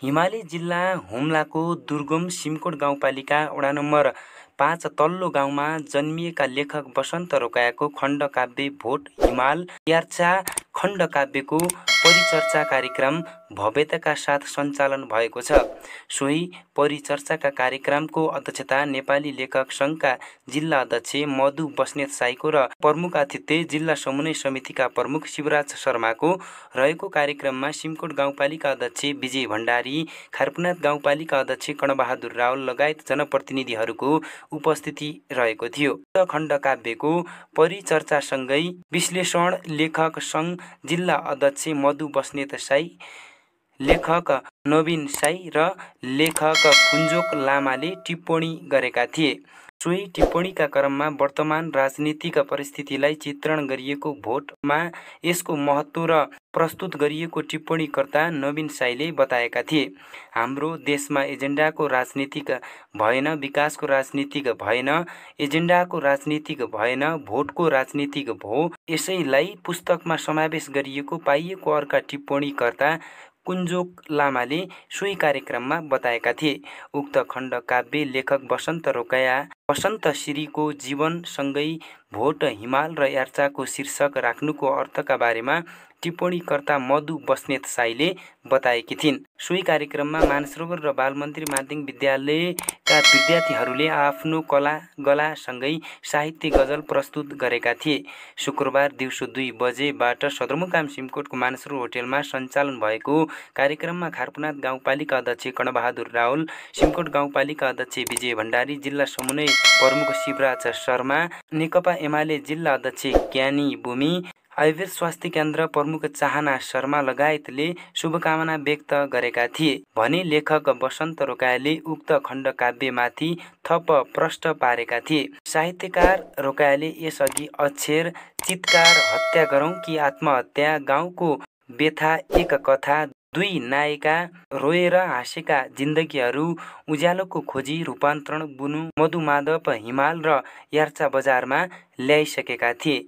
हिमाली जिल्ला हुम्लाको दुर्गम सिमकोट गाउँपालिका वडा नम्बर 5 तल्लो गाउँमा जन्मिएका लेखक वसन्त रोकायाको खण्डकाव्य भोट हिमाल यार्चा खण्डकाव्यको परिचर्चा कार्यक्रम भव्यताका साथ सञ्चालन भएको छ। सोही परिचर्चाका कार्यक्रमको अध्यक्षता नेपाली लेखक सङ्घका जिल्ला अध्यक्ष मधु बस्नेत साईको र प्रमुख अतिथि जिल्ला समन्वय समितिका प्रमुख शिवराज शर्माको रहेको कार्यक्रममा सिमकोट गाउँपालिका अध्यक्ष विजय भण्डारी, खारपुनाथ गाउँपालिका अध्यक्ष कर्णबहादुर रावल लगायत जनप्रतिनिधिहरूको उपस्थिति रहेको थियो। खण्डकाव्यको परिचर्चासँगै विश्लेषण लेखक सङ्घ जिल्ला अध्यक्ष मधु बस्नेत साई, लेखक नवीन साई र लेखक कुञ्जोक लामाले टिप्पणी गरेका थिए। सोही टिप्पणीका क्रममा वर्तमान राजनीतिक परिस्थितिलाई चित्रण गरिएको भोटमा यसको महत्त्व र प्रस्तुत गरिएको टिप्पणीकर्ता नवीन साईले बताएका थिए। हाम्रो देशमा एजेन्डाको राजनीतिक भएन, विकासको राजनीतिक भएन, एजेन्डाको राजनीतिक भएन, भोटको राजनीतिक भयो। यसैलाई पुस्तकमा समावेश गरिएको पाइएको अर्का टिप्पणीकर्ता कुञ्जोक लामाले सोही कार्यक्रममा बताएका थिए। उक्त खण्डकाव्य लेखक वसन्त रोकाया वसन्त श्रीको जीवनसँगै भोट हिमाल र यार्चाको शीर्षक राख्नुको अर्थका बारेमा टिप्पणीकर्ता मधु बस्नेत साईले बताएकी थिइन्। सोही कार्यक्रममा मानसरोवर र बालमन्दिर माध्यमिक विद्यालयका विद्यार्थीहरूले आफ्नो गलासँगै साहित्य गजल प्रस्तुत गरेका थिए। शुक्रबार दिउँसो 2 बजेबाट सदरमुकाम सिमकोटको मानसरोवर होटेलमा सञ्चालन भएको कार्यक्रममा खारपुनाथ गाउँपालिका अध्यक्ष कर्णबहादुर रावल, सिमकोट गाउँपालिका अध्यक्ष विजय भण्डारी, जिल्ला समन्वय प्रमुख शिवराज शर्मा, नेकपा एमाले जिल्ला अध्यक्ष ज्ञानी भूमि, आयुर्वेद स्वास्थ्य केन्द्र प्रमुख चाहना शर्मा लगायतले शुभकामना व्यक्त गरेका थिए भने लेखक वसन्त रोकायाले उक्त खण्डकाव्यमाथि थप प्रश्न पारेका थिए। साहित्यकार रोकायाले यसअघि अक्षर चितकार, हत्या गरौँ कि आत्महत्या, गाउँको व्यथा, एक कथा, 2 नायिका, रोएर हाँसेका जिन्दगीहरू, उज्यालोको खोजी, रूपान्तरण, बुनु, मधुमाधव, हिमाल र यार्चा बजारमा ल्याइसकेका थिए।